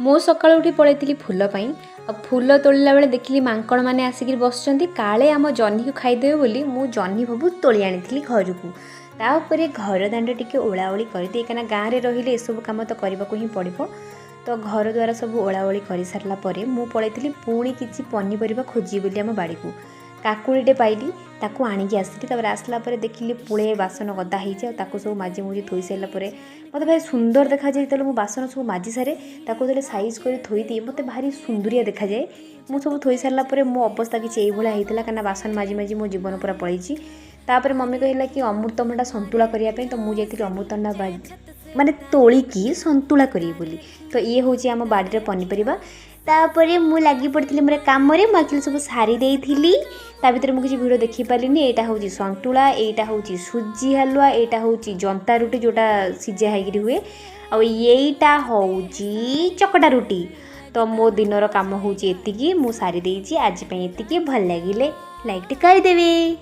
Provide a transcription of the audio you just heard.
ମୁଁ ସକାଳୁ ଉଠି ପଳେଇଥିଲି ଫୁଲ ପାଇଁ। ଆଉ ଫୁଲ ତୋଳିଲା ବେଳେ ଦେଖିଲି ମାଙ୍କଡ଼ମାନେ ଆସିକିରି ବସିଛନ୍ତି, କାଳେ ଆମ ଜହ୍ନିକୁ ଖାଇଦେବେ ବୋଲି ମୁଁ ଜହ୍ନି ସବୁ ତୋଳି ଆଣିଥିଲି ଘରକୁ। ତା ଉପରେ ଘର ଦାଣ୍ଡ ଟିକେ ଓଳାଓଳି କରିଦିଏ, କାହିଁକିନା ଗାଁରେ ରହିଲେ ଏସବୁ କାମ ତ କରିବାକୁ ହିଁ ପଡ଼ିବ। ତ ଘର ଦ୍ୱାର ସବୁ ଓଳାଓଳି କରିସାରିଲା ପରେ ମୁଁ ପଳେଇଥିଲି ପୁଣି କିଛି ପନିପରିବା ଖୋଜିବି ବୋଲି ଆମ ବାଡ଼ିକୁ। କାକୁଡ଼ିଟେ ପାଇଲି, ତାକୁ ଆଣିକି ଆସିଲି। ତାପରେ ଆସିଲା ପରେ ଦେଖିଲି ପୁଳେ ବାସନ ଗଦା ହେଇଛି, ଆଉ ତାକୁ ସବୁ ମାଜି ମୁଜି ଥୋଇ ସାରିଲା ପରେ ମୋତେ ଭାରି ସୁନ୍ଦର ଦେଖାଯାଏ। ଯେତେବେଳେ ମୁଁ ବାସନ ସବୁ ମାଜି ସାରେ, ତାକୁ ଯେତେବେଳେ ସାଇଜ୍ କରି ଥୋଇଦିଏ, ମୋତେ ଭାରି ସୁନ୍ଦରିଆ ଦେଖାଯାଏ। ମୁଁ ସବୁ ଥୋଇ ସାରିଲା ପରେ ମୋ ଅବସ୍ଥା କିଛି ଏଇଭଳିଆ ହେଇଥିଲା, କାହିଁକିନା ବାସନ ମାଜି ମାଜି ମୋ ଜୀବନ ପୁରା ପଳେଇଛି। ତାପରେ ମମି କହିଲା କି ଅମୃତଭଣ୍ଡା ସନ୍ତୁଳା କରିବା ପାଇଁ, ତ ମୁଁ ଯାଇଥିଲି ଅମୃତଭଣ୍ଡା ମାନେ ତୋଳିକି ସନ୍ତୁଳା କରିବି ବୋଲି। ତ ଇଏ ହେଉଛି ଆମ ବାଡ଼ିର ପନିପରିବା। ତାପରେ ମୁଁ ଲାଗି ପଡ଼ିଥିଲି ମୋର କାମରେ। ମୁଁ ଆକ୍ଚୁଆଲି ସବୁ ସାରି ଦେଇଥିଲି, ତା ଭିତରେ ମୁଁ କିଛି ଭିଡ଼ିଓ ଦେଖିପାରିଲିନି। ଏଇଟା ହେଉଛି ସନ୍ତୁଳା, ଏଇଟା ହେଉଛି ସୁଜି ହାଲୁଆ, ଏଇଟା ହେଉଛି ଜନ୍ତା ରୁଟି ଯେଉଁଟା ସିଝା ହେଇକିରି ହୁଏ, ଆଉ ଏଇଟା ହେଉଛି ଚକଟା ରୁଟି। ତ ମୋ ଦିନର କାମ ହେଉଛି ଏତିକି, ମୁଁ ସାରି ଦେଇଛି। ଆଜି ପାଇଁ ଏତିକି। ଭଲ ଲାଗିଲେ ଲାଇକ୍ଟେ କରିଦେବେ।